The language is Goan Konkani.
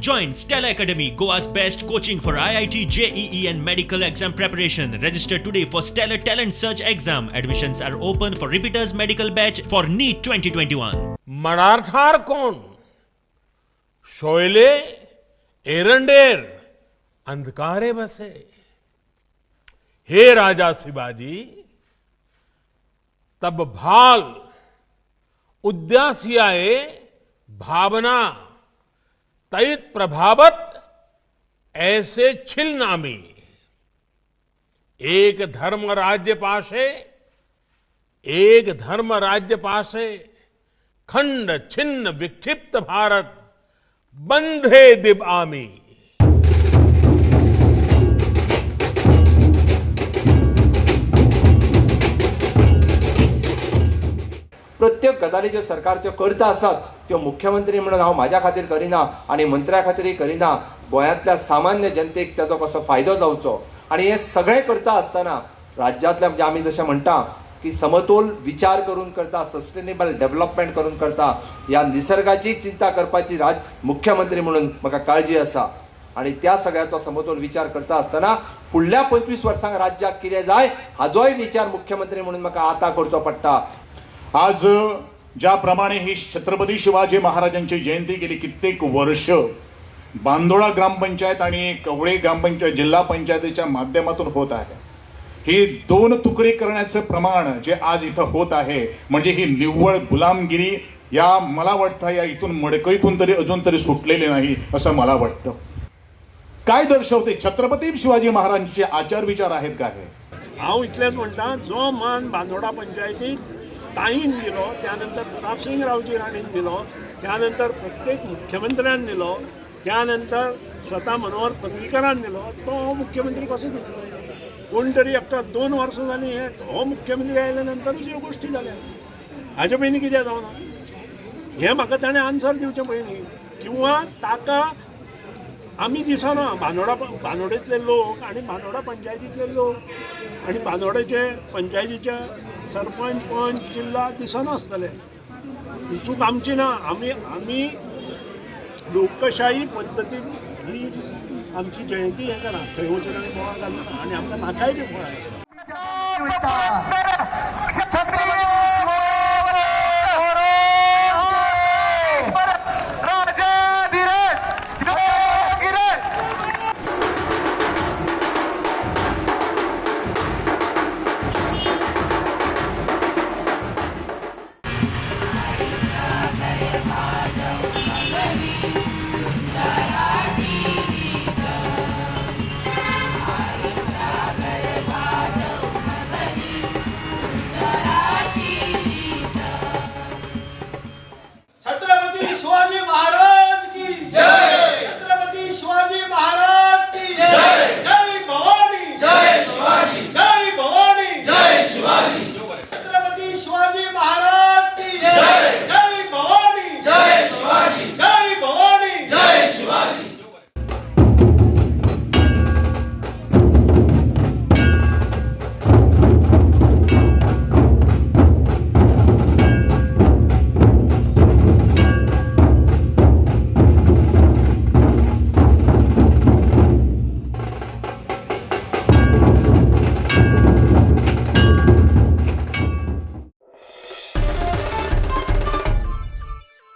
Join Stellar Academy, Goa's best coaching for IIT, JEE and medical exam preparation. Register today for Stellar Talent Search exam. Admissions are open for repeaters medical batch for NEET 2021. मराठार कोण शोयले एरंडेर अंधकारे बसे। हे राजा शिवाजी, तब भाल उद्यासियाए भावना तैत प्रभावत ऐसे छिल नामी। एक धर्म राज्य पाशे, एक धर्म राज्य पाशे, खंड छिन्न विक्षिप्त भारत बंधे दिव आमी। प्रत्येक गजाली ज्यो सरकारच्यो करता आसात त्यो मुख्यमंत्री म्हणून हांव म्हाज्या खातीर करिना आनी मंत्र्या खातीरय करिना, गोंयांतल्या सामान्य जनतेक ताजो कसो फायदो जावचो आनी हें सगळें करता आसतना राज्यांतल्या म्हणजे आमी जशें म्हणटा की समतोल विचार करून करता, सस्टेनेबल डेव्हलपमेंट करून करता, ह्या निसर्गाची चिंता करपाची राज मुख्यमंत्री म्हणून म्हाका काळजी आसा आनी त्या सगळ्याचो समतोल विचार करता आसतना फुडल्या 25 वर्सांक राज्याक कितें जाय हाजोय विचार मुख्यमंत्री म्हणून म्हाका आतां करचो पडटा। आज ज्याप्रमाणे ही छत्रपती शिवाजी महाराजांची जयंती गेली कित्येक वर्ष बांदोडा ग्रामपंचायत आणि कवळे ग्रामपंचायत जिल्हा पंचायतीच्या माध्यमातून होत आहे, ही दोन तुकडे करण्याचं प्रमाण जे आज इथं होत आहे म्हणजे ही निव्वळ गुलामगिरी या मला वाटतं या इथून मडकईतून तरी अजून तरी सुटलेली नाही असं मला वाटतं। काय दर्शवते छत्रपती शिवाजी महाराजांचे आचार विचार आहेत का हे? हांव इतलेंच म्हणटा, जो मान बांदोडा पंचायतीक ताईन दिलो, त्यानंतर प्रतापसिंग रावजी राणेन दिलो, त्यानंतर प्रत्येक मुख्यमंत्र्यान दिलो, त्यानंतर स्वता मनोहर पर्रीकरान दिलो, तो हो मुख्यमंत्री कसो दितलो? कोण तरी एकटा 2 वर्सां जालीं हे हो मुख्यमंत्री आयल्या नंतरूच ह्यो गोश्टी जाल्या, हाजे पयलीं कित्याक जावना हें म्हाका ताणें आन्सर दिवचें पयलीं। किंवा ताका आमी दिसना, बांदोडा बांदोडेंतले लोक आनी बांदोडा पंचायतींतले लोक आनी बांदोडेचे पंचायतीचे सरपंच पंच जिल्हा दिसना आसतले, ही चूक आमची ना। आमी आमी लोकशाही पद्दतीन ही आमची जयंती हें करा, थंय वचून आमी बोवाळ घालना आनी आमकां नाकाय बी बोवाळ।